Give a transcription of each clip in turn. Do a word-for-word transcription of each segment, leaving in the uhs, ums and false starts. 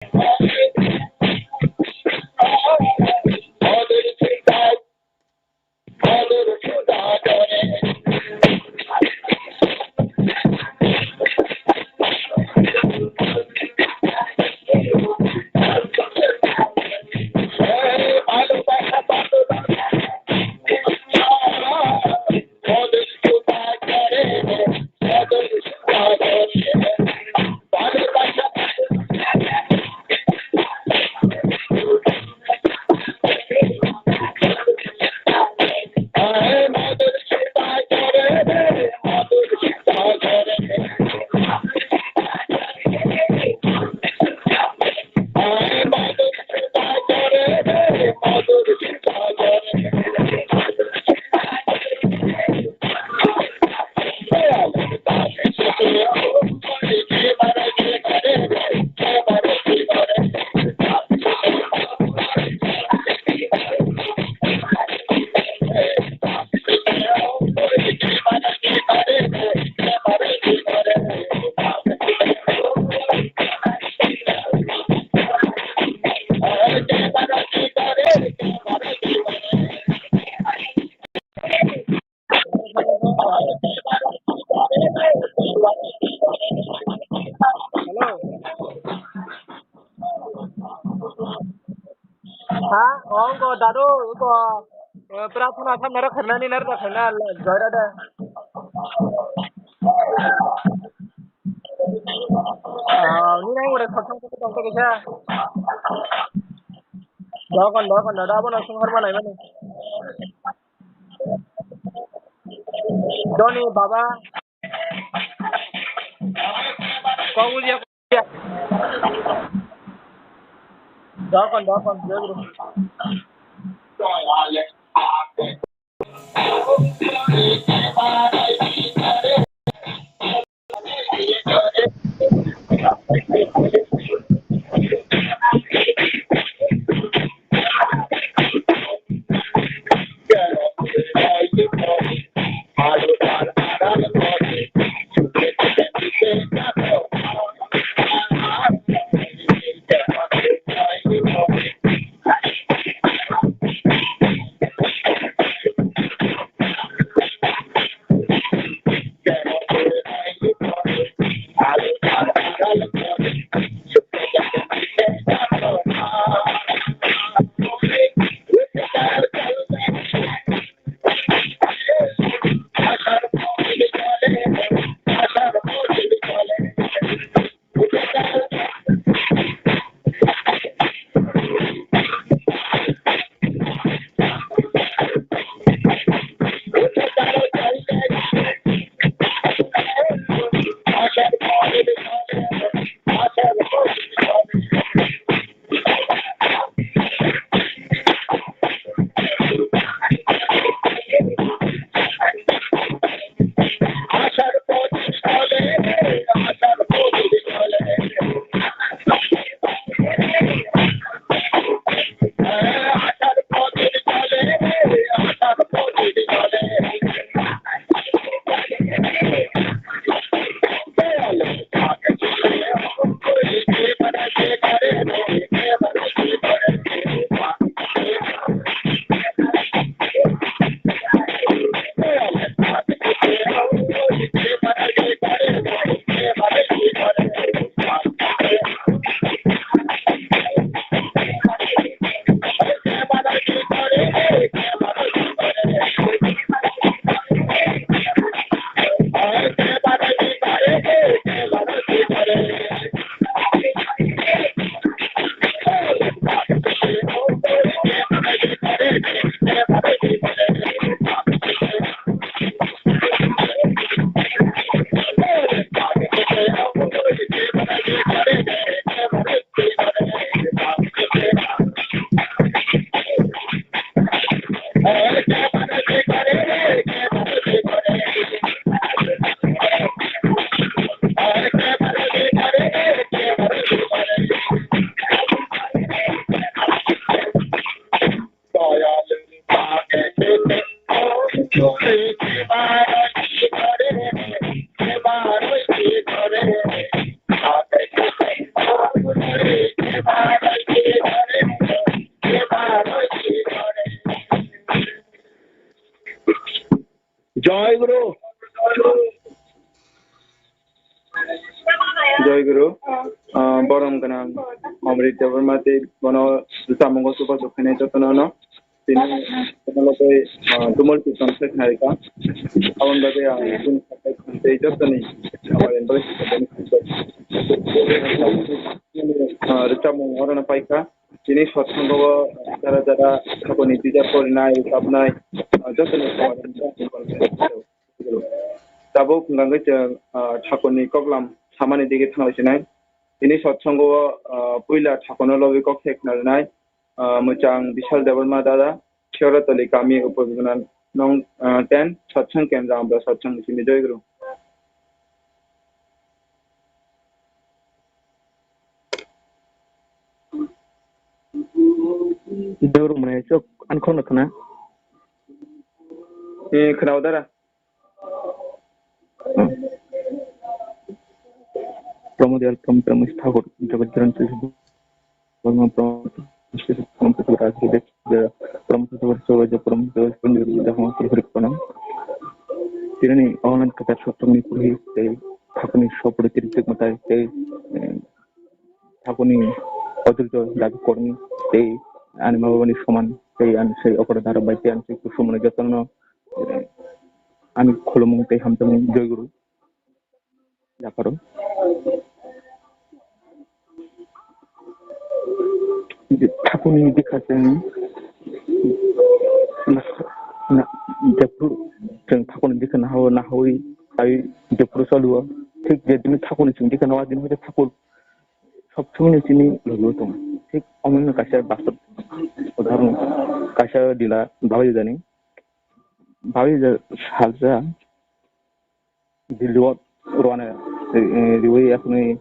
Hello. Ha, ongko dadu, iko, eh, prarthana tham nara khainani nara da khaina, joy da da. Ah, ni nai ore khotong ko tong ko kisa. Dokon, dokon, dada, abono sung harma nai mani. Doni, baba. Kok ulia, ulia. Dokon, dokon, jogro. Joy Guru. Joy Guru. Ah, borom gwnang Amrit Debbarma tei bono samungo chubachu khainai jotono no. Tini kono tei, ah, tumul kirtan se khnai ka. Aboni bagwi ang tini sakai khan tei jotoni aboni bagwi ah, rwchapmung orono paikha. Tini sotsango jara jara sakoni tija porinai, rwchapnai, ah, jotoni. Tabuk hwnkhe chwng, ah, thakurni koklam samani dige thanglasinai. Tini sotsango, ah, puila thakurno logi kok se khna rwnai, ah, mwchang Bishal Debbarma dada, Sheoratoli kami Upoguna nong, ah, ten, sotsang kendra amra sotsang simi Joy Guru. Joy Guru mane chok an khorna khna. Eh, khna dara. Pramod Dayal, Pramod Ramesh Thakur, Jagat Jaran Sisi Burma, Pramod Sisi, Pramod Sisi Raj Sisi, Pramod Sisi Raj Sisi, Pramod Sisi Raj Sisi, Pramod Sisi Raj Sisi, Pramod Sisi Raj Sisi, Tinini online kata sotongni puri tei thakuni sopri tiri tik matai tei, eh, thakuni ojurjo dabi kormi tei ani ma babani soman tei ani sei okra dara bai tei ani sei kusumani jotono, eh, ani khulumung tei hamjakmung Joy Guru. Japharo. Thakuni dikha chwng na, na, jephru chwng thakuni dikha nahao, nahawi, ai jephru choluo. Thik je dini thakuni chwng dikha nahao, dini hoite thakur sob somoi chini logo tongo. Thik omono kaisa bastob udahoron, kaisa dila babai jani. Babai ja salsa. Delhi o rwna, eh, riwi akhunwi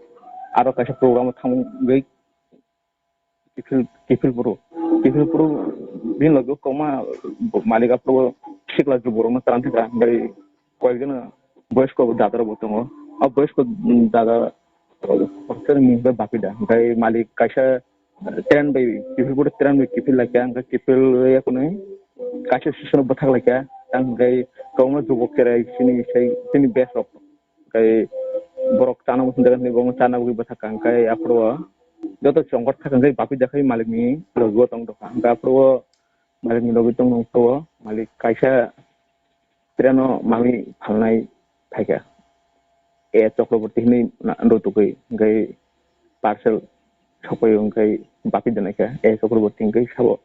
aro kaisa program o thangwi kiphil, kiphil phuru, kiphil phuru bini logi o kwbangma malik aphuru sikla borokno tran thangkha, bai koyekjona boyosko dada rok bo tongo. O boyosko dada rok ni mung khe Bapida, bai malik kaisa train bai kiphil phuru train bai kiphil laikha, hwnkhe kiphil ya khwnwi kaisa station o bwthak laikha, tang hwnkhe kwbangma jubok cherai chini sai chini batch rok, hwnkhe borok chana muchung jaga hwnwi bo chana bagwi bwthak kha, hwnkhe aphuru o joto chongor thaka hwnkhe Bapida khai malik ni logi o tong tongkha, hwnkhe aphuru o malik ni logi tong tong phuru o malik kaisa train o manwi phalnai phaikha. A Chakraborty hinwi na-, rwtugwi, hwnkhe parcel sokphai, hwnkhe Bapida naikha. A Chakraborty hwnkhe sabo,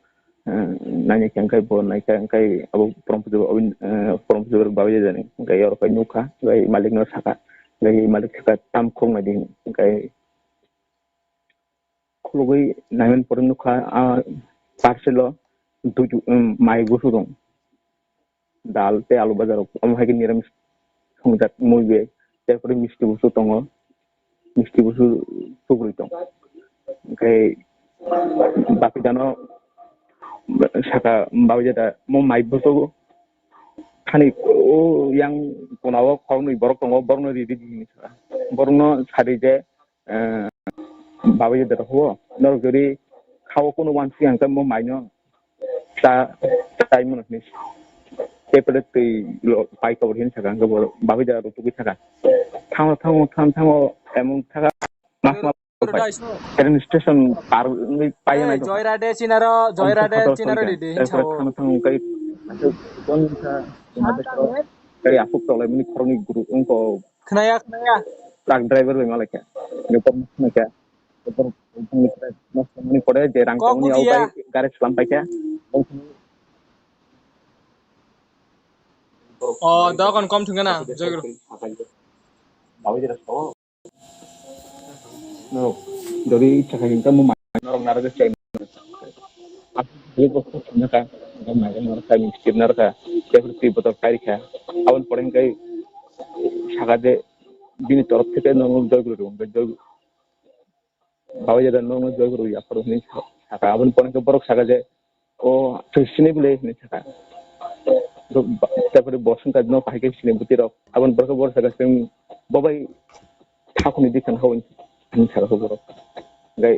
eh, nainai khe, hwnkhe bo naikha, hwnkhe abo Pramod Debbarma, eh, Pramod Debbarma Bapida jani, hwnkhe oro khe nukha, hwnkhe malik no sakha, hwnkhe malik sakha, "Tam khuluk nai di," hinwi, hwnkhe khulugwi naimani pore nukha, ah, parcel o duitu, um, mai busu tong, dal tei alu bajar rok, omo hai khe niramis songjak mui bai, tei pore misti busu tongo, misti busu tubrui tong. Hwnkhe Bapida no saka, Bapida da mo mai busu thani o yang kona o khoroknwi borok tongo, borokno ridi di hinwi saka, borokno sadi je, eh, Bapida da huo, norok jodi khao kunu wansi ang tamo maino cha, chai mano hinwi. Tei pore twi lo pai kobor hinwi saka, hwnkhe bo Bapida rw tugwi saka. Thango, thango, thango, thango, emon saka, mas ma pai. Train station par wngwi pai nai. Joyride chinaro, Joyride chinaro ridi hinwi sao. Thango, thango, kai, kai asuk tolai mani khoroknwi guru wngkha. Khwnaya, khwnaya. Truck driver bai malaikha. Nokbar khwnakha. Nokbar khwnakha. Nokbar khwnakha. Pore je rang tongmani au bai gari slam paikha. O, dogon kom thwngkha na, Joy Guru. No, jodi ichha khai hwnkhe mo mai norok naro je chai. Asuk je bo khuk swngnakha, hwnkhe mai norok chai misti narwkha, tei twi botol kai rikha. Aboni pore hwnkhe sakha je bini torof theke norok Joy Guru rw, hwnkhe Joy Guru, Bapida da norok Joy Guru yapharo hinwi sakha. Aboni pore hwnkhe borok sakha je, "O, chwng sini bwle," hinwi sakha. Bo-, ba-, tei bo swngkha, "No, kahai khe sini bwtwi rok." Aboni borok, borok sakha, "Chwng bo bai thakhuni di khan hwn," hinwi sakha borok. Hwnkhe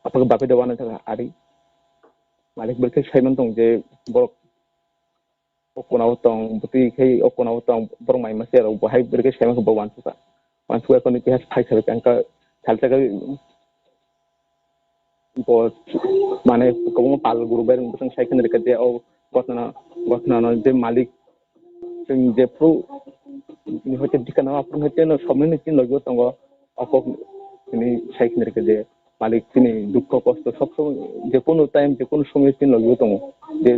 Apa bape de wana thaka ari. Malik belke saiman tong je borok o kona o tong, bwtwi khai o kona o tong, borok mai masa rok bo hai belke saiman bo wansuka. Wansuka koni khe hai sai ka angka salsa ka bo mane kwbangma pal guru bai rok bwswng sai khna rwkha je o gotna, gotna no je malik chwng jephru ni hoite dikana aphuru hoite no somni ni tin logi tongo o kok ni sai khna rwkha je malik chini dukho kosto sob somoi je kono time je kono somoi tin logi tongo je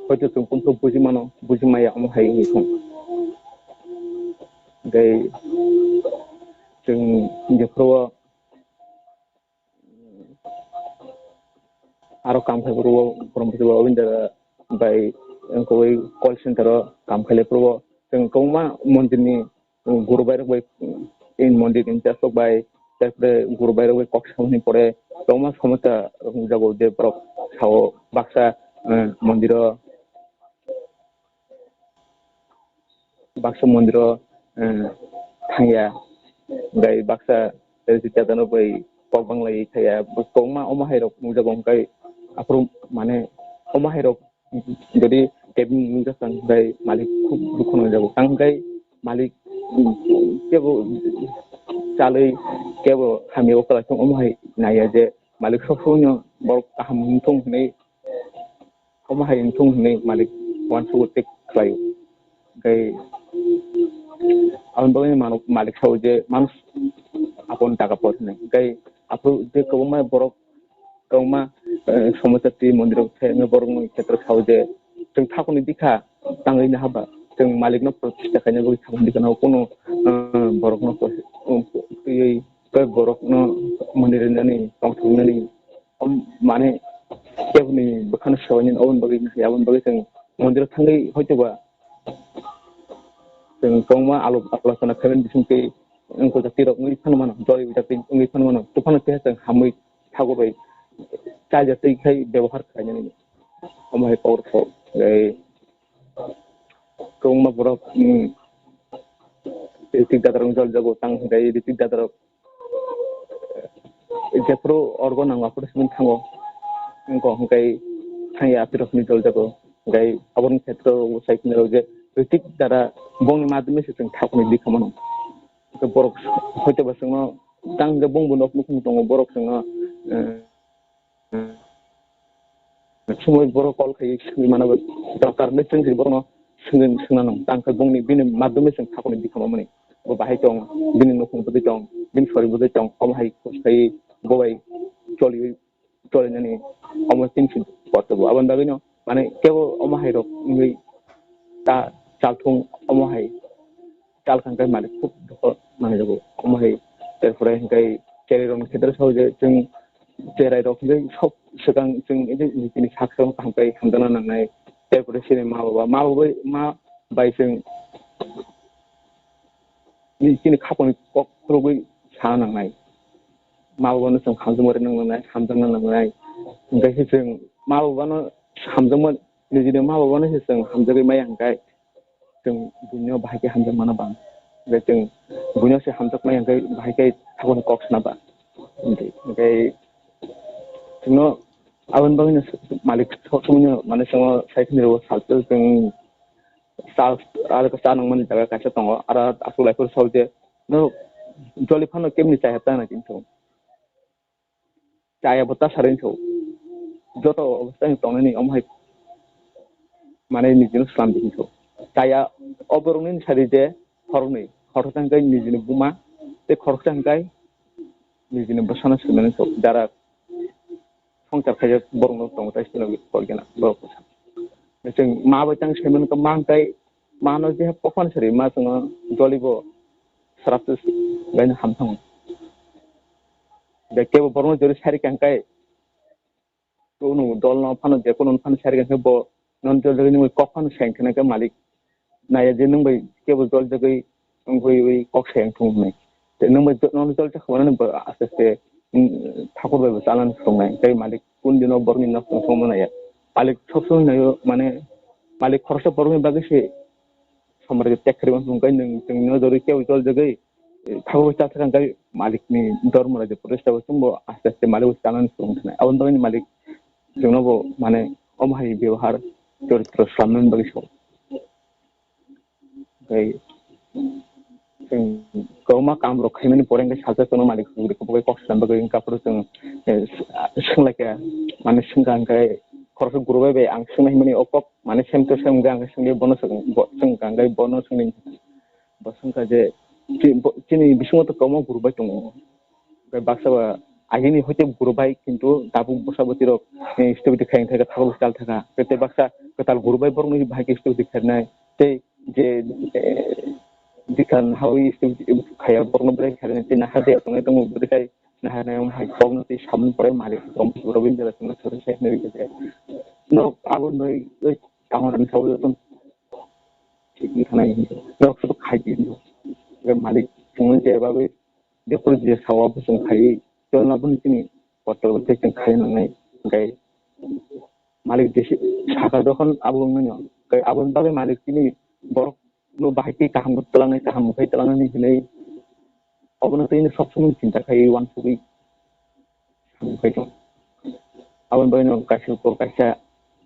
hoite chwng kunto buji mano buji maya omo hai wngwi thung tei chwng jephru o aro kam khai bwrwi o borom bwrwi o Obindra bai wngkha bai call center o kam khai lai phuru o chwng kwbangma mondir ni guru bai rok bai in mondir in charge rok bai tarpore guru bai rok bai kok samani pore kwbangma somosa rok nukjago je borok sao baksa eh, mondir o baksa mondir o eh, thangya bai baksa resi chadano bai kok banglai thaya kwbangma omo hai rok nukjago hwnkhe aphuru mane omo hai rok jodi kebini nukjak tang hwnkhe malik khub dukhu nangjago tang hwnkhe malik kebo chalwi kebo hamya o kwlai tong omo hai naiya je malik sob somoino borok kaham wngthung hwnwi omo hai wngthung hwnwi malik uansugo tei khlaio. Tei aboni bagwi mano-, malik sao je manus apon taka por hwnwi. Tei aphuru je kwbangma borok kwbangma eh, somosa twi mondirok thai wngwi borokni khetra sao je chwng thakuni dikha tangwi nahaba chwng malikno protista khaina bagwi thakuni dikha no kuno eh, borokno twiwi tei borokno mondir rinani tongthok rinani mane keboni bwkhano sewani aboni bagwi aboni bagwi chwng mondirok thangwi hoitoba chwng kwbangma alo-, alochona khaimani bisingtwi wngkha jatirok wngwi phano mano jori jatirok wngwi phano mano tuphano keha chwng hamwi thago bai chajak twi khai bebohar khlainani omo hai kok rok tei kwbangma borok Ritik Dadarok jol jago tang hwnkhe Ritik Dadarok jephuru orgo nango aphuru simi thango wngkha hwnkhe thangya aphuru simi jol jago hwnkhe aboni khetro sai khna rok je Ritik Dada bongni madhyame se chwng thapni di khamano hwnkhe borok hoite ba chwngno tang hwnkhe bongbo nok nukhung tongo borok chwngno Sumui borok call khai simi mano dokar ni chwng si borokno swngwi swngna nang tang khai bongni bini madhyame chwng thakoni dikhama mani bo bahai tong bini nukhung bwtwi tong bini sori bwtwi tong omo hai khai bo bai choli choli nani omo tin si porto bo aboni bagwi no mane kebo omo hai rok wngwi ta chalthung omo hai chal khan khai malik khub dukho nangjago omo hai terpore hwnkhe cherai rok ni khetre sao je chwng cherai rok hwnkhe sok swkang chwng tini sak swkang kaham khe hamjakna nangnai terpore chini ma baba ma baba ma bai chwng chini khapang kok khulugwi sana nangnai ma baba no chwng hamjakma rwna nangnai hamjakna nangnai hwnkhe se chwng ma baba no hamjakma nijini ma baba no se chwng hamjagwi maya hwnkhe chwng buino bahai khe hamjak mano bang. Hwnkhe chwng buino se hamjak maya hwnkhe bahai khe thakoni kok sana ba. Hwnkhe chwngno aboni bagwino malik sob somoino mane chwngno sai khini rwo salsa chwng sal ar cha nangmani jaga kaisa tongo. Aro aswk lai phuru sao je no joli phano kebni chai hapta na kintu. Chaya bo ta sari hinso. Joto obostha ni tongnani omo hai mane nijino slam di hinso. Chaya oborokni sari je khoroknwi, khoroksa hwnkhe nijini buma tei khoroksa hwnkhe nijini bwsano swimani hinso. Jara songchar khaijak borokno tongo tai sino koi gana borok bwsa. Chwng ma bai tang saiman khe mang tai mano je pokhmani sari ma chwngno jolibo srap se gaino hamthango. Bai kebo borokno jori sari kangkai kunu dolno phano je kunu phano sari kangkai bo non jol jagwi nungwi kok phano seng khna khe malik naya je nung bai kebo jol jagwi wngwi wi kok seng thung hwnwi. Tei nung bai non jol jakha mano aste aste thakur bai bo chalani songnai tei malik kun dino borokni nok song song mano ya. Malik sob somoi nayo mane malik khoroksa borokni bagwi se sombar tek kharwi mano hwnkhai nung chwngno jori kebo jol jagwi Thabo chakha hwnkhe malikni dormo raida protesta bo chwngbo aste aste malik bo chanani swrwng thanai. Aboni bagwi malik chwngno bo mane omo hai byabohar choritro swlamnani bagwi sao. Tei chwng kwbangma kaam rok khaimani pore hwnkhe salsa chwngno malik rok bai kok swnam bagwi hwnkhe aphuru chwng, eh, swnglaikha, mane swngkha hwnkhe khoroksa guru bai bai ang swngna himani o kok mane same to same hwnkhe ang swngwi bono swng-, bo-, swngkha hwnkhe bono swngwi bo swngkha je chi-, bo-, chini bisingo to kwbangma guru bai tongo. Tei baksa ba agini hoite guru bai kintu tabuk bwsa bwtwi rok, eh, stupid khai thaka thaka chal thaka. Tei baksa kwtal guru bai borokno bahai khe stupid khainai. Tei je, eh, dikhan hawi stupid khaya borokno bwrwi khainai. Tei nahar de tongnai tongo bwrwi khai nahar nai hai borokno tei samung pore malik rom robin jara tongna sori sai nai khe. No abo noi oi tamar ni sawi tong. Thik ni khanai. No sudu khai di. Malik tongwi je babe Before je sawa bo chwng khai, tei aboni chini kotor tei chwng khai nangnai. Hwnkhe malik je si-, saka dokhon abo wngmano. Hwnkhe aboni bagwi malik chini borok no bahai tei kaham twlangnai, kaham khai twlangnani hinwi abono tei sob somoi chinta khai uansugwi samung khai tong. Aboni bagwino kaisa por kaisa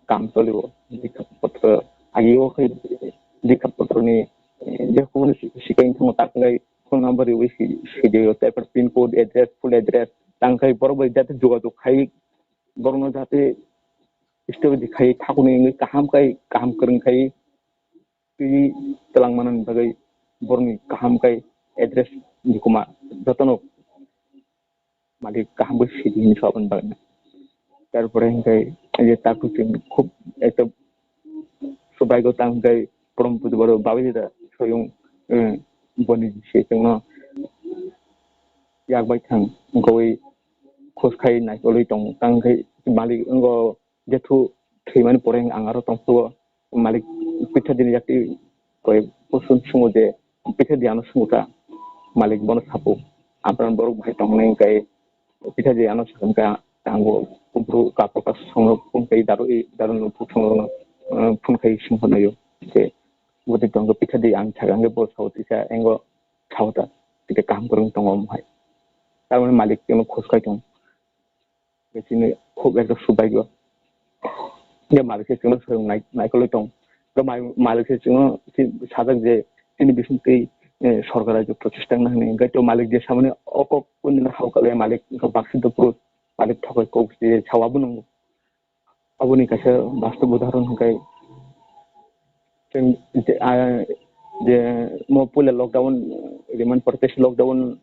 kam cholio. Dikha potro, agi o khai dikha potroni, eh, je kubuni si-, sikai thango tak khai phone number riwi si-, sidio, tarpor pin code, address, full address, tang khai borok bai jate jogajog khai, borokno jate stop di khai, thakuni wngwi kaham khai, kaham kwrwng khai, twi twlang manani bagwi borokni kaham khai address ni kuma jotono malik kaham khe sidi hinwi sa aboni bagwi. Tarpore hwnkhe je takhuk chwng khub ekta subaigo tang hwnkhe Porom Pujabaro babai da soyung, eh, boni se chwngno yak bai thang wngkhawi khos khai naikolwi tong tang khe malik wngkha. Jethu thwimani pore ang aro tongphuo, malik pitha dini yakti koi kusun sungo je pitha di ano sungo ta malik bono sapu. Amran borok bahai tongnai kai pitha di ano sakang ka tango kubru kapo ka songo pun kai daru i daru no pun songo, eh, pun kai sung hono yo. Je budi tongo pitha di ang sakang ke bo sao tisa engo sao ta tike kaham kurung tongo mo hai. Tarmani malik tino khos kai tong. Chini khub ekta subaigo. Je malik se chwngno swrwng nai-, naikolwi tong. To mai-, malik se chwngno si-, sajak je chini bisingtwi, eh, sorkar rajyo prochesta wngna hwnwi. Hwnkhe to malik je samani o kok kunino hao kale malik wngkha baksa dopro malik thokai kok se sawa bo nwngo. Aboni kaisa bastob udahoron hwnkhe chwng je, ah, je mo puila lockdown, rimani pore tei lockdown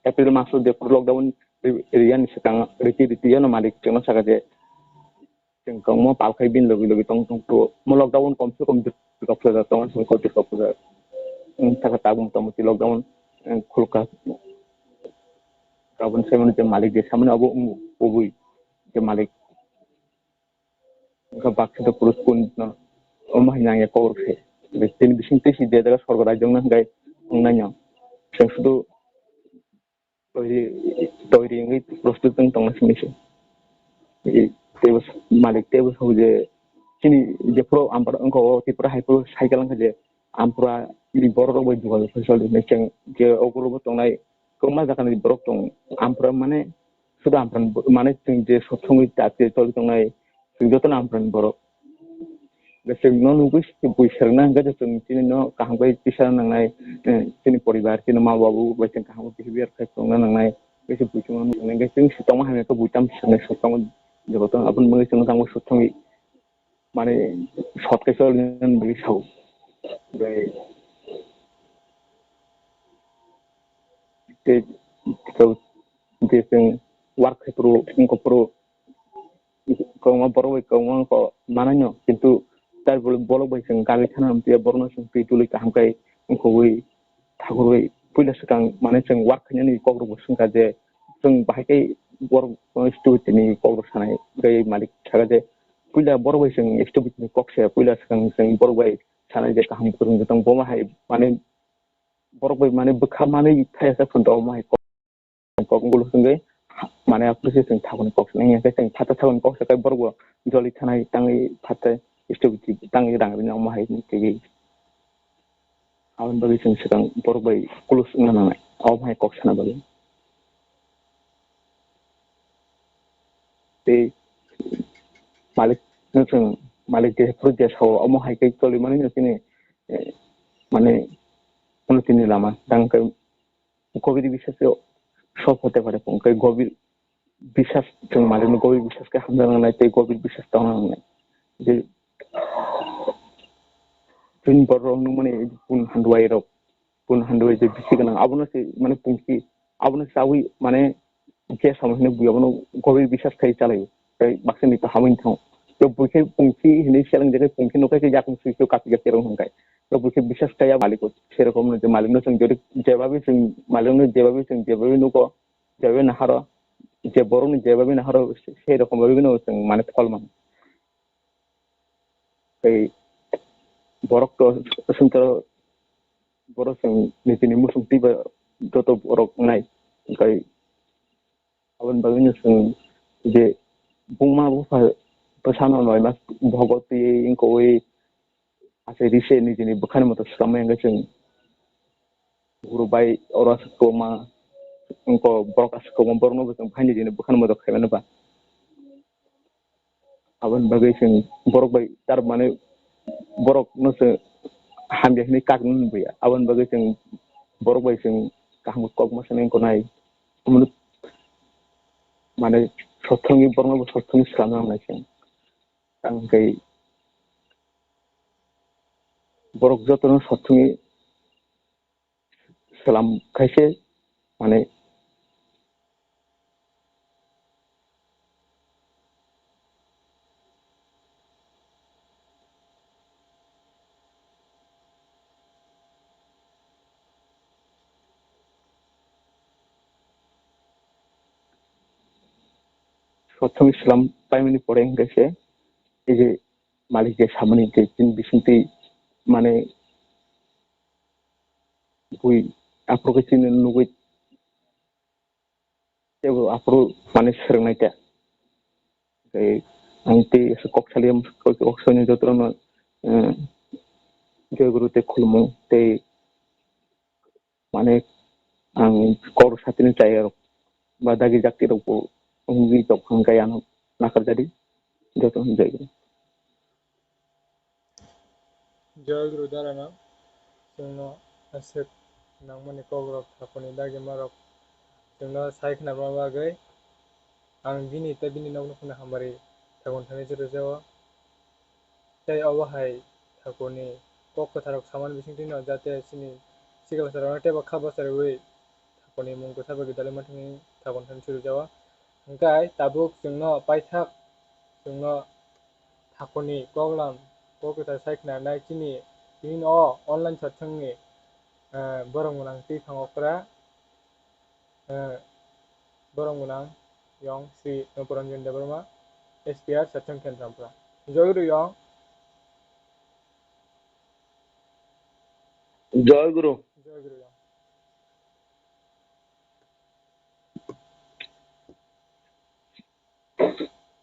April maso je lockdown ri-, riyani swkang riti riti yano malik chwngno saka je chwng kwbangma pal khai bini logi logi tong tong to mo lockdown komse kom Durga puja tong tong ko Durga puja wng saka tabung tong ti lockdown, eh, khulka kabun semani je malik je samani abo wng ubui je malik wngkha baksa to puruskun no omo hai nangya kok rok se tini bising tei si je jaga sorgo rajyo wngna hwnkhe wngnai no chwng sudu toiri toiri wngwi prostut wng tongna simi se. Tei teibo malik teibo sao je chini jephuru ampra wngkha o Tripura hai phuru cycle wngkha je ampra ni borok rok bai jogajog khe choli hinwi chwng je o group o tongnai kwbangma jaga ni borok tong ampra mane sudu ampra ni bo-, mane chwng je sob somoi tak je choli tongnai chwng jotono ampra ni borok. Chwng no nugwi se bui serna hwnkhe je chwng chini no kaham khe tisa nangnai, eh, chini poribar, chini ma babu bai chwng kaham khe behavior khe tongna nangnai. Khe se bui chwngno nuknai, hwnkhe chwng se tongma hamya khe bui tam serna se tongo, joto aboni bagwi chwngno tangma sot thangwi mane sot khe choli nani bagwi sao. Bai tei, tei, je chwng work khe phuru, wngkha phuru, kwbangma borok bai kwbangma wngkha manaino, kintu tai bolok, bolok bai chwng kagwi thana hampiya, borokno chwng twi tuli kaham khe wngkhogwi thagurwi puila swkang mane chwng work khainani kokrokbo swngkha je chwng bahai khe borok stupid ni kokrok sanai, tei malik saka je puila borok bai chwng stupid ni kok se puila swkang chwng borok bai sanai je kaham kwrwng je tong bo ma hai mane borok bai mane bwkha manwi thaya sa phunta omo hai kok, kok ulo hwnkhe mane aphuru se chwng thakuni kok sanai hwnkhe chwng phatha thakuni kok sakai borok bo joli thanai tangwi phatha stupid tangwi rang rini omo hai twiwi. Aboni bagwi chwng swkang borok bai close wngna nangnai. Omo hai kok sana bagwi. Tei malik no chwng, malik je phuru je sao, omo hai khe choli mani no chini, eh, mane, unnoti ni lama tang khe gobir biswas ke sop hote pare, tang khe gobir biswas, chwng malik no gobir biswas khe hamjak nangnai tei gobir biswas tongna nangnai. Je chini borok rok nung mani pun handwai rok, pun handwai je bisi gwnang, abono se mane pungsi, abono chawi mane je samung hwnwi bui abono gobir biswas khai chalaio. Tei baksa ni to hamwi thang. To bui khe pungsi hwnwi seleng je pungsi no khe yakung sui to kati kati rong hwnkai. To bui khe biswas kaya malik o, serokom no je malik no chwng jodi jebabi chwng malik no jebabi chwng jebabi nugo, jebabi naharo, je borok ni jebabi naharo, sei rokom babi no chwng mane phol man. Tei borok to swngcharo, borok chwng nijini muchung twiba joto borok nai. Tei aboni bagwino chwng je buma bupha bwsano noi mas bhogo twiwi wngkoi achai ri se nijini bwkhani moto swkangma hwnkhe chwng guru bai oro aswk kwbangma wngkho borok aswk kwbangma borokno bo chwng bwkhani nijini bwkhani moto khaimano ba. Aboni bagwi chwng borok bai tar mane borok no chwng hamya hinwi kak nang buya. Aboni bagwi chwng borok bai chwng kaham kok ma sanai wngkho nai. Omo mane sothongwi borok no bo sothongwi swlamna nangnai chwng. Tang khe borok jotono sothongwi swlam khaise mane sothomwi swlam paimani pore hwnkhe se ei je malik je samani je chini bisingtwi mane bui aphuru khe chini nugwi teibo aphuru mane swrwngnaikha. Tei ang tei kok saliya kok salini jotono, eh, Joy Guru tei khulumung tei mane ang kok satini chaya rok ba dagi jakti rok bo wngwi tongkha hwnkhe ano nakarjadi joto hwnjagwi. Joy Guru Darano chwngno aswk nangmani kokrok thaponi dagima rok chwngno sai khna bagwi ang bini tei bini nokno phano hamari thagon thani chwrwjao. Tei obo hai thakurni kok kwtharrok samani bisingtwino jate chini sikla sarokno teibo kha bwcharwi thakurni mung kwthar bai gwdalwi manthani thakurni thani chwrwjao. Hwnkhe tabuk chwngno paithak chwngno thakurni koklam kok kwthar sai khna nai chini tini o online satsangni, eh, borok gwnang twi thang okra. Eh, borok gwnang yong Sri Noporanjan Debbarma, S P R Satsang Kendra Ampura. Joy Guru yong. Joy Guru. Joy Guru yong.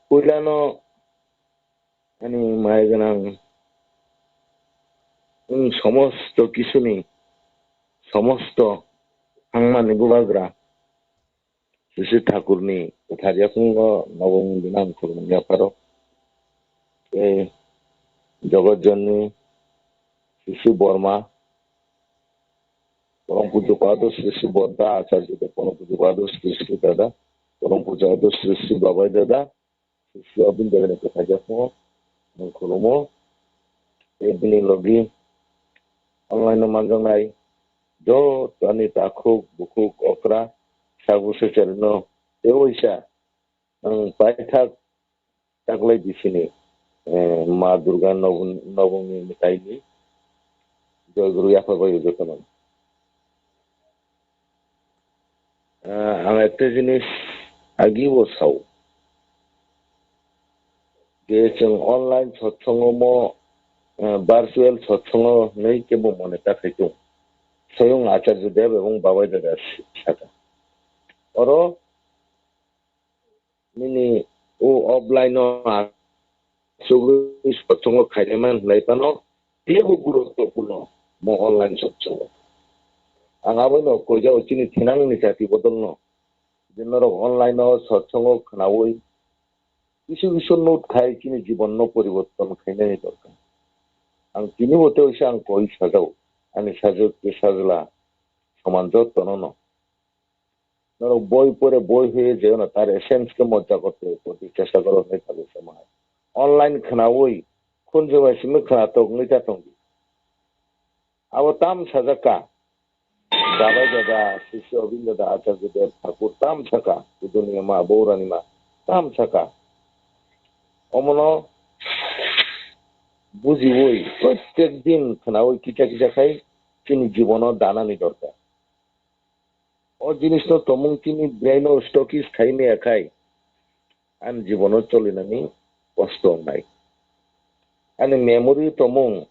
Puilano ani mai gwnang wng somosto kisuni somosto hangmani bubagra Sisi Thakurni kwthar yakungo nogo wngwi nang khulumung yapharo. Tei Jogot Jonni Sisi Borma, Porong Pujo Pado Sisi Borda Acharya Deda, Porong Pujo Pado Sisi Dada, Porong Pujo Pado Sisi Babai Dada, Sisi Abin Degani kwthar yakungo nang khulumo. Tei bini logi online o manjaknai joto ani takhuk, bukhuk, okra, sabu sechari no tei waisa ang paithak taklai bisini, eh, Ma Durga nobun-, nobungni mwtaini joy guru yapha bai jotono. Ah, ang ekta jinis agi bo sao. Je chwng online sotsongo mo, ah, virtual sotsongo hinwi kebo mone ta khai tung. Soyong Acharya Dev ebong Babai Dada s-, saka. Oro nini o offline o asugwi sotsongo khainai man hinai phano teibo guruttopurno mo online sotsongo. Ang abono koijao chini thinangni jati bodolno. Je norok online o sotsongo khwnaui kisu kisu note khai chini jibanno poriborton khainani dorkar. Ang tini bo tei oisa ang koi sajao. Ani sajwk tei sajla soman jottono no. Norok boi pore boi hoye je ono tar essence khe mojja korte korte chesta koro hinwi sago samai. Online khwnaui khunju bai simi khwnatok wngwi ta tongdi. Abo tam sajak ka. Babai dada, Sisi Obin dada, Acharya Dev Thakur tam saka, Kuduni ma, Bourani ma tam saka. Omono bujiui prottek din khwnaui kisa kisa khai chini jibono danani dorkar. O jinisno tomung chini braino stockis khai maya khai ani jibono cholinani kosto wngnai. Ani memory tomung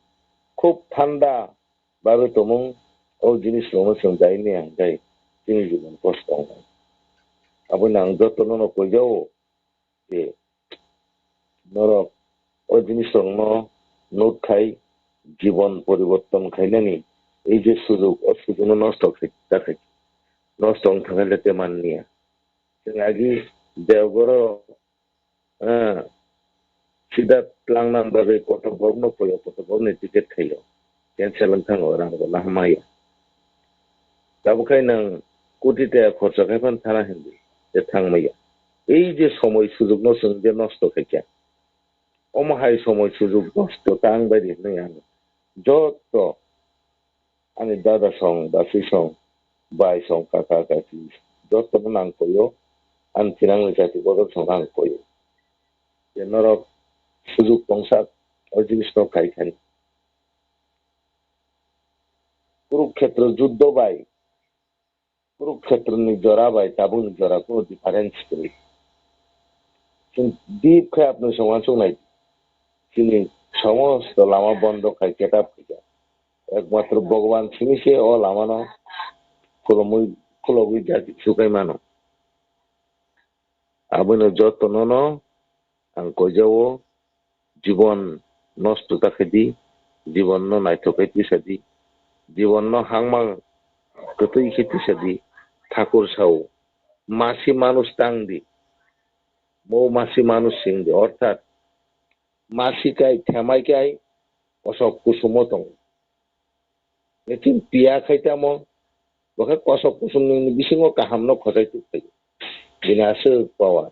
khub thanda bagwi tomung, o jinisrokno chwng dai maya hwnkhe chini jibon kosto wngnai. Abono ang jotono no koijao je norok o jinisrokno note khai jibon poriborton khainani ei je sujok, o sujokno nosto khai ta khai, nosto wng thangkhe le tei manliya. Chwng agi Deogoro, ah, sida tlangnang bagwi kotor borokno poyo, kotor borokni ticket khaio. Cancel wng thango, rang bo nahamaya. Tabuk khai nwng koti taya khorcha khai phan thana hindi, je thangmaya. Ei je somoi sujukno chwng je nosto khaikha, omo hai somoi sujuk nosto ta wng bai di hwnwi ang joto ani dada song, dasi song, bai song, kaka, kaki, jotono nang koyo, ani thinangni jati bodol song nang koyo. Je norok sujuk tongsak o jinisno khai khai. Kurukhetra juddo bai, Kurukhetrani jora bai tabukni jora kuno difference kwrwi. Chwng deep khe apni song uansuk nai. Chini somosto lama bondo khai ketap khaikha. Ekmatro Bhagwan simi se o lamano khulumui, khulogwi jati sukai mano. Abono jotono no ang koijao, jibon nosto ta khaidi, jibonno naithok khe tisadi, jibonno hangmang kwtwi khe tisadi, thakur sao, masi manush tangdi, mo masi manush singdi, orthat masi kai, themai kai, kosok kusumo tongo. Lekin piya khai tamo, bokhe kosok kusumni bisingo kahamno khosai tuk phaio. Bini aswk power.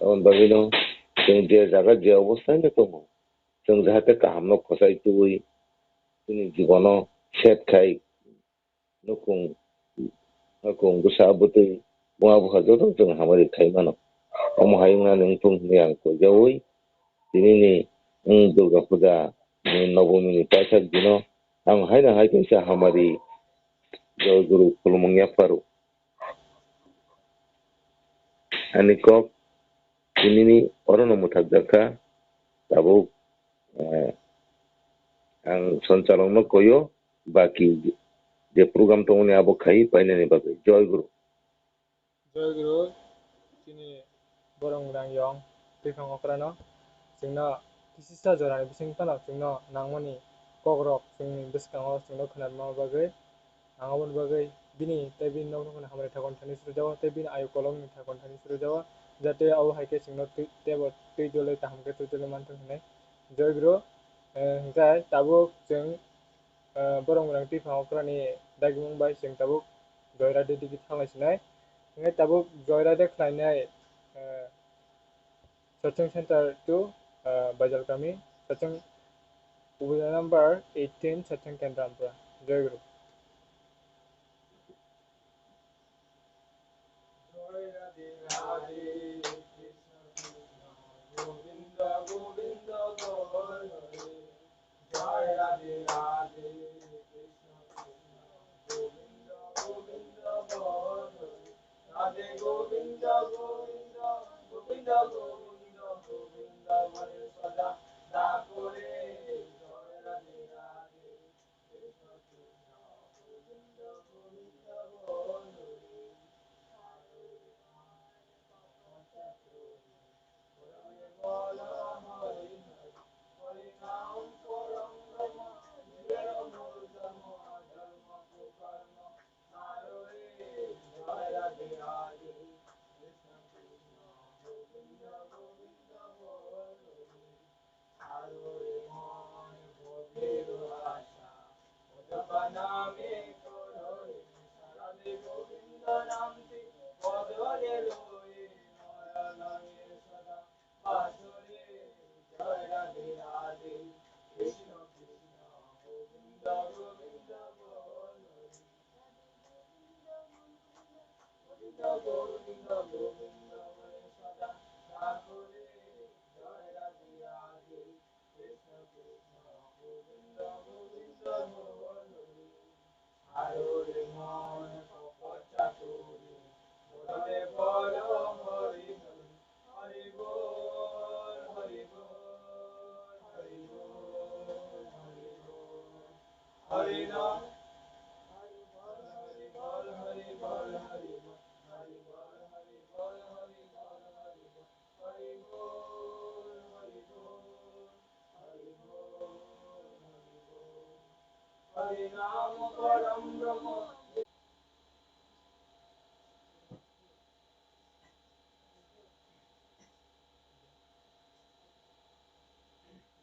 Aboni bagwino chwng je jaga je obosthai no tongo, chwng jahate kahamno khosai tubui chini jibono set khai nukhung, nukhung bwsa bwtwi buma bupha joto chwng hamari khai mano. Omo hai wngnani wngthung hwnwi ang koijaui tinini, mm, Durga Puja ni Nobomini paithak dino ang haino hai kaisa hamari Joy Guru khulumung yapharo. Ani kok tinini orono mwthakjak kha, tabuk, eh, ang sonchalokno koyo, baki je program tongmani abo khai painani bagwi. Joy Guru. Joy Guru, chini borok rang yong, twiphang okrano, chwngno kisisa jorani bising phano chwngno nangmani kokrok chwngni bwskango chwngno khwnarwma bagwi, ang aboni bagwi bini tei bini nokni hamari thakon thani surijago tei bini ayu kolokni thakon thani surijago, jate abo hai khe chwngno twi, teibo twi joloi kaham khe twi joloi manthung hinwi. Joy Guru, eh, hwnkhe tabuk chwng, eh, borok rang twiphang okrani dagimung bai chwng tabuk Joyride digi thanglai sinai. Hingke tabuk Joyride khlainai, eh, Sachung Center to, eh, Baijalkami, Sachung, Ubula number eighteen, Sachung Kendrampura. Joy Guru.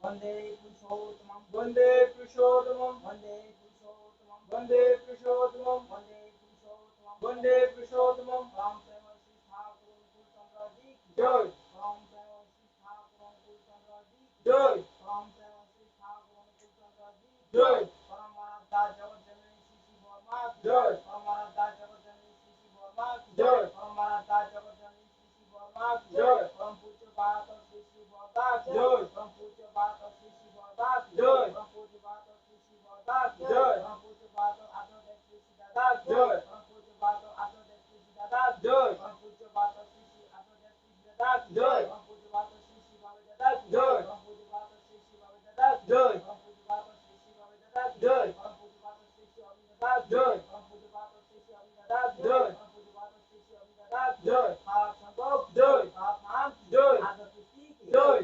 वन्दे पुरुषोत्तमं वन्दे पुरुषोत्तमं वन्दे पुरुषोत्तमं वन्दे पुरुषोत्तमं वन्दे पुरुषोत्तमं वन्दे पुरुषोत्तमं। राम प्रेम श्री ठाकुर अनुकूल चंद्र जी की जय। राम प्रेम श्री ठाकुर अनुकूल चंद्र जी की जय। राम प्रेम श्री ठाकुर अनुकूल चंद्र जी की जय। परम आराध्य जगत जननी श्री श्री वर्मा की जय। परम आराध्य जगत जननी श्री श्री वर्मा की जय। परम आराध्य जगत जननी श्री श्री वर्मा की जय। परम पूज्य बात श्री श्री वर्मा की जय। परम पूज्य बात श्री श्री वर्मा की जय। परम पूज्य बात श्री श्री वर्मा की जय। परम पूज्य बात आचार्य श्री श्री दादा की जय। परम पूज्य बात आचार्य श्री श्री दादा की जय। परम पूज्य बात श्री श्री आचार्य श्री श्री दादा की जय। परम पूज्य बात श्री श्री बाबा दादा की जय। परम पूज्य बात श्री श्री बाबा दादा की जय। परम पूज्य बात श्री श्री बाबा दादा की जय। परम पूज्य बात श्री श्री अरविंद दादा की जय। परम पूज्य बात श्री श्री अरविंद दादा की जय। परम पूज्य बात श्री श्री अरविंद दादा की जय। सात संगत की जय। सात नाम की जय। आदर की जय।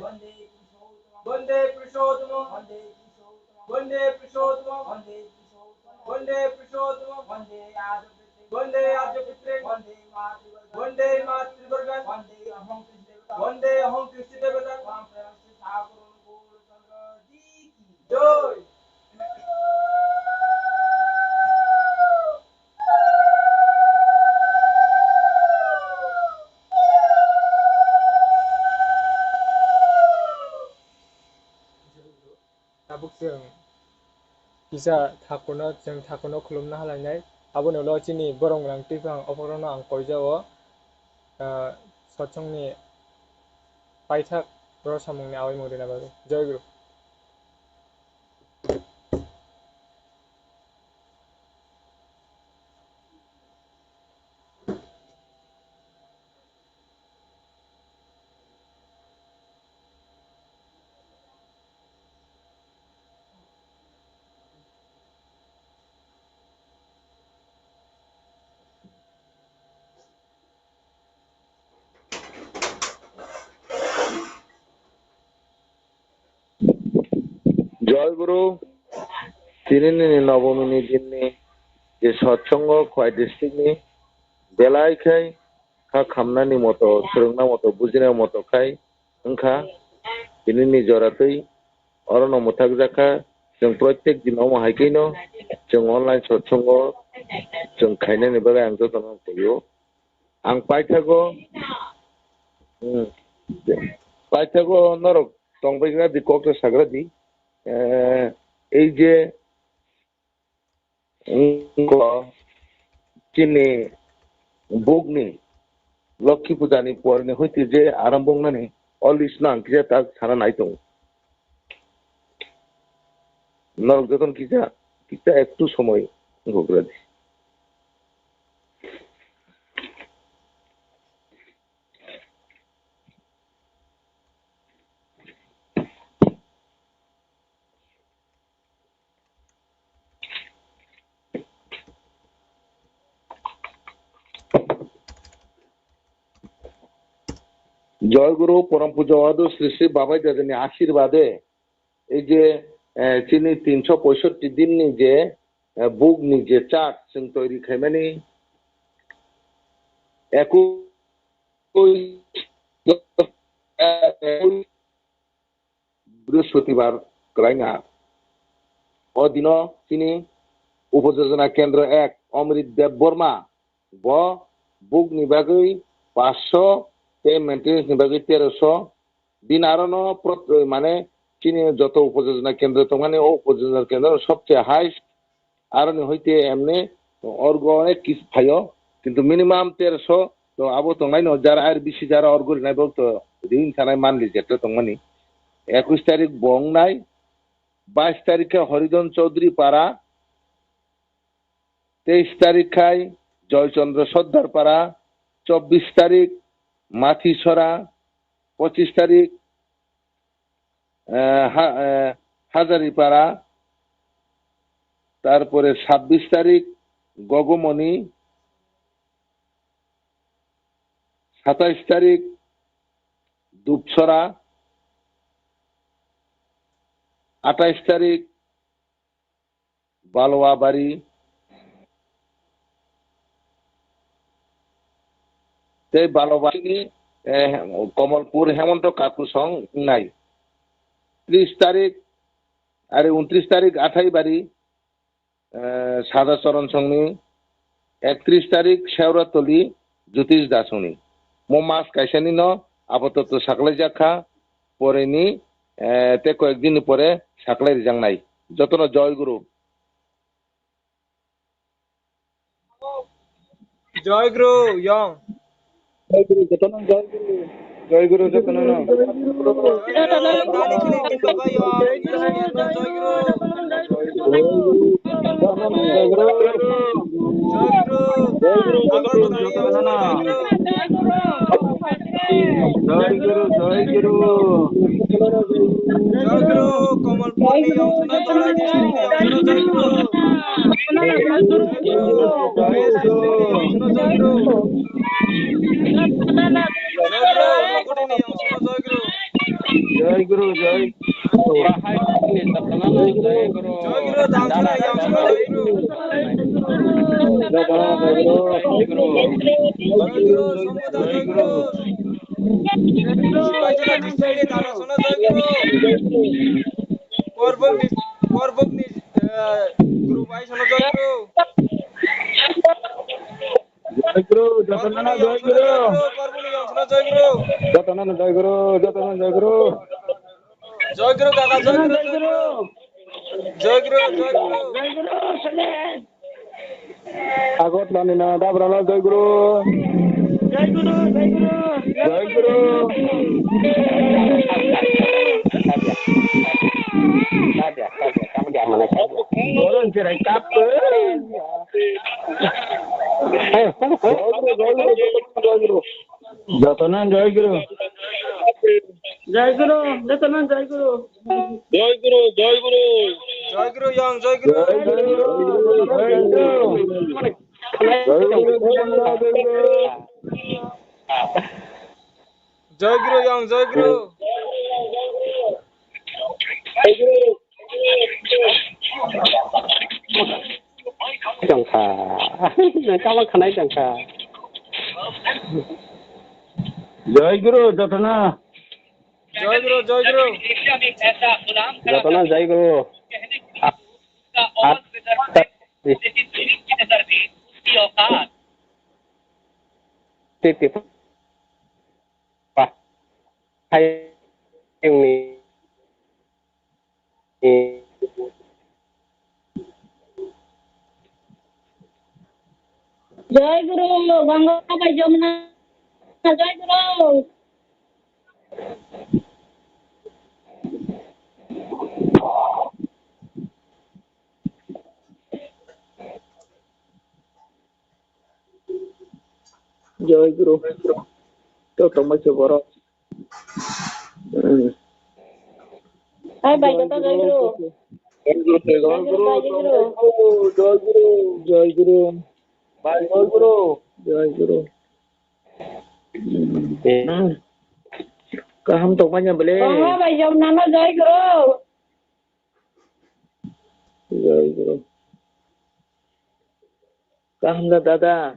वंदे पुरुषोत्तम वन्दे पुरुषोत्तम वन्दे पुरुषोत्तम वन्दे पुरुषोत्तम वन्दे पुरुषोत्तम वन्दे आर्यपुत्रे वन्दे आर्यपुत्रे वन्दे मातृवर्ग वन्दे मातृवर्ग वन्दे अहं कृष्ण देवता वन्दे अहं कृष्ण देवता। राम प्रेम श्री ठाकुर अनुकूल चंद्र जी की जय। Tabuk chwng kisa thakurno, chwng thakurno khulumna halainai. Aboni ulo chini borok rang twiphang ophorokno ang koijao, ah, sotsongni paithak rw samungni awaimung rina bagwi. Joy Guru. Joy Guru, tini nini nobomini dinni je sotsongo Khowai districtni belai khai kha khamnani moto, swrwngna moto, bujina moto khai wngkha. Tini ni joratwi orono mwthakjakha. Chwng protek din omo hai khe no chwng online sotsongo chwng khainani bagwi ang jotono phaio. Ang paithago, hmm, paithago norok tongbaikha di kok ta sagra di. Eh, ei je, hmm, ko chini bugni Lokhi Puja ni por ni hoite je arambo wngnani o list no ang kisa tak sana nai tongo. Norok jotono kisa, kisa ektu somoi wngkha di. Joy Guru, Porom Puja Wadu, Sri Sri Babai Dadani ashirbade, ei je, eh, chini tinso poisotti din ni je, eh, buk ni je chart chwng toiri khaimani, ekush, Brihospatibar kwlaina. O dino chini Upojojona Kendro ek Omrit Deb Borma bo buk ni bagwi paanch sho tei maintenance ni bagwi tero sho. Bini aro no prot-, mane chini joto upojojona kendro tongmani o upojojona kendro sobse highest. Aroni hoite emne orgo onek kis phaio, Kintu minimum terso to abo tongnai no, jara air bisi jara or guri nai bo to rin sanai manli jeta tongmani. Ekwis tarik bo wngnai, bais tarik khe Horidon Chaudhary Para, teis tarik khai Joy Chandra Sardar Para, chobbish tarik Mathi Sora, pochish tarik, eh, ha-, eh, Hazaripara, tarpore sabbish tarik Gogomoni, satais tarik Dupsora, atais tarik Balwabari, tei Balwabari ni, eh, Komolpur Hemonto Kakusong wngnai. Tris tarik, are untris tarik Athaibari, eh, Sada Charan Songni, ektris tarik Seuratoli Jyotish Dasoni. Mo mas kaisani no apatot saklaijak kha, poreni, eh, tei koyek din ni pore saklai rijaknai. Jotono Joy Guru. Joy Guru, Yong. Joy Guru, jotono Joy Guru. Joy Guru, jotono. Joy Guru, Dali Khili Timba Bai, Yong. Joy Guru. Joy Guru. Joy Guru, Joy Guru. Joy Guru, Joy Guru. Joy Guru, Komolpur ni Yong Sona Dora District ni Yong Sona Joy Guru. Joy Guru, Joy Guru. Joy Guru, Nokoti ni Yong Sona Joy Guru. Joy Guru, Joy Guru. Joy Guru, Damsara Yong Sona Joy Guru. Joy Guru, Joy Guru. Joy Guru, Joy Guru. Joy Guru, Sombodha Joy Guru. Joy Guru. Korbok ni, Korbok ni, eh, guru bai sono Joy Guru. Joy Guru, jotono no Joy Guru. Korbok ni sono Joy Guru. Jotono no Joy Guru, jotono Joy Guru. Joy Guru kaka, Joy Guru, Joy Guru. Joy Guru, Joy Guru. Joy Guru, Solen. Agartala ni na Dabra no Joy Guru. Joy Guru, Joy Guru. Joy Guru. Jotono Joy Guru. Joy Guru, jotono Joy Guru. Joy Guru, Joy Guru. Joy Guru, Yong, Joy Guru. Joy Guru, Joy Guru. Joy Guru, Yong, Joy Guru. Tongkha. Nang kama khanai tongkha. Joy Guru, jotono. Joy Guru, Joy Guru. Jotono Joy Guru. Titi. Pah. Hai. Ini. Joy Guru, Ganga Bai Jamuna, Joy Guru. Joy Guru. To tongma se borok. Hmm. Hai bai, joto Joy Guru. Joy Guru, Joy Guru, Joy Guru. Joy Guru. Bai, Joy Guru. Joy Guru. Hmm. Kaham tongmanya bole. Tongma bai, jom nano Joy Guru. Joy Guru. Kaham da dada.